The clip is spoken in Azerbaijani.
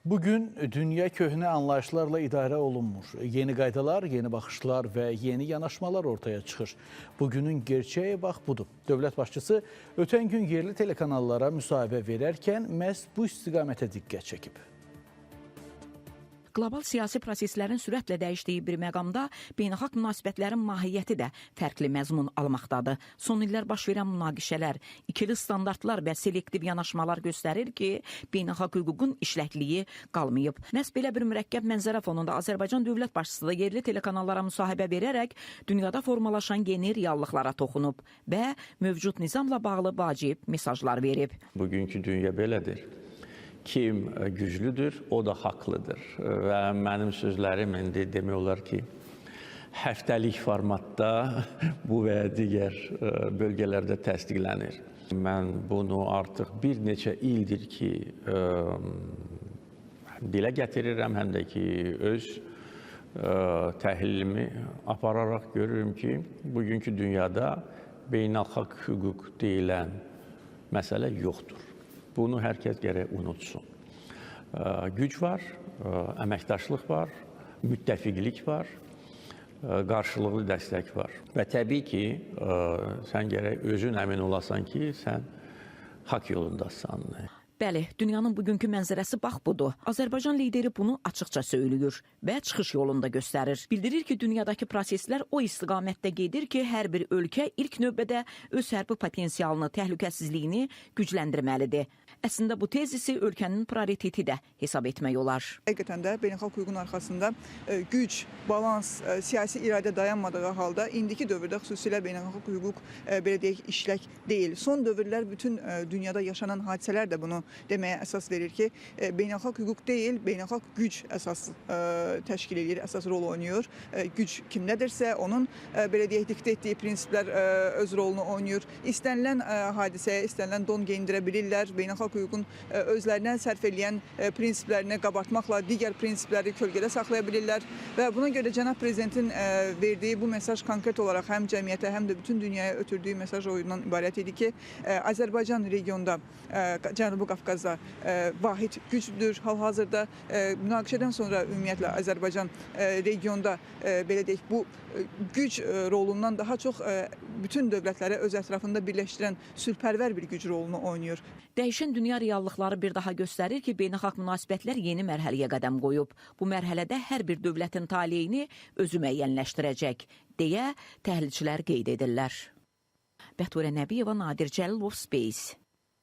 Bugün dünya köhnə anlayışlarla idarə olunmur. Yeni qaydalar, yeni baxışlar və yeni yanaşmalar ortaya çıxır. Bugünün gerçəyi bax budur. Dövlət başçısı ötən gün yerli telekanallara müsahibə verərkən məhz bu istiqamətə diqqət çəkib. Qlobal siyasi proseslərin sürətlə dəyişdiyi bir məqamda beynəlxalq münasibətlərin mahiyyəti də fərqli məzmun almaqdadır. Son illər baş verən münaqişələr, ikili standartlar və selektiv yanaşmalar göstərir ki, beynəlxalq hüququn işləkliyi qalmayıb. Məhz belə bir mürəkkəb mənzərə fonunda Azərbaycan dövlət başçısı da yerli telekanallara müsahibə verərək dünyada formalaşan yeni reallıqlara toxunub və mövcud nizamla bağlı vacib mesajlar verib. Bugünkü dünya belədir. Kim güclüdür, o da haqlıdır. Və mənim sözlərim indi demək olar ki, həftəlik formatda bu və ya digər bölgələrdə təsdiqlənir. Mən bunu artıq bir neçə ildir ki, dilə gətirirəm, həm də ki, öz təhlilimi apararaq görürüm ki, bugünkü dünyada beynəlxalq hüquq deyilən məsələ yoxdur. Bunu hər kəs gərək unutsun. Güc var, əməkdaşlıq var, müttəfiqlik var, qarşılıqlı dəstək var. Və təbii ki, sən gərək özün əmin olasan ki, sən haqq yolundasan. Bəli, dünyanın bugünkü mənzərəsi bax budur. Azərbaycan lideri bunu açıqca söylüyür və çıxış yolunda göstərir. Bildirir ki, dünyadakı proseslər o istiqamətdə gedir ki, hər bir ölkə ilk növbədə öz hərbi potensialını, təhlükəsizliyini gücləndirməlidir. Əslində bu tezisi ölkənin prioriteti də hesab etmək olar. Həqiqətən də beynəlxalq hüququn arxasında güc, balans, siyasi iradə dayanmadığı halda indiki dövrdə xüsusilə beynəlxalq hüquq belə deyək işlək deyil. Son dövrlər bütün dünyada yaşanan hadisələr də bunu deməyə əsas verir ki, beynəlxalq hüquq deyil, beynəlxalq güc əsas təşkil eləyir, əsas rol oynayır. Güc kimdədirsə, onun belə deyək diktə etdiyi prinsiplər öz rolunu oynayır. İstənilən hadisəyə, istənilən don geyindirə bilirlər. Beynəlxalq hüququn özlərinə sərf eləyən prinsiplərini qabartmaqla digər prinsipləri kölgədə saxlaya bilirlər və buna görə cənab prezidentin verdiyi bu mesaj konkret olaraq həm cəmiyyətə, həm də bütün dünyaya ötürdüyü mesaj oyundan ibarət idi ki, Azərbaycan regionda, Cənubi Qafqazda vahid gücdür. Hal-hazırda münaqişədən sonra ümumiyyətlə Azərbaycan regionda belə deyək bu güc rolundan daha çox bütün dövlətləri öz ətrafında birləşdirən sülhpərvər bir güc rolunu oynayır. Dəyişən dünya reallıqları bir daha göstərir ki, beynəlxalq münasibətlər yeni mərhələyə qədəm qoyub. Bu mərhələdə hər bir dövlətin taleyini özü müəyyənləşdirəcək, deyə təhlilçilər qeyd edirlər. Bəturə Nəbiyeva, Nadir Cəlilov, Space.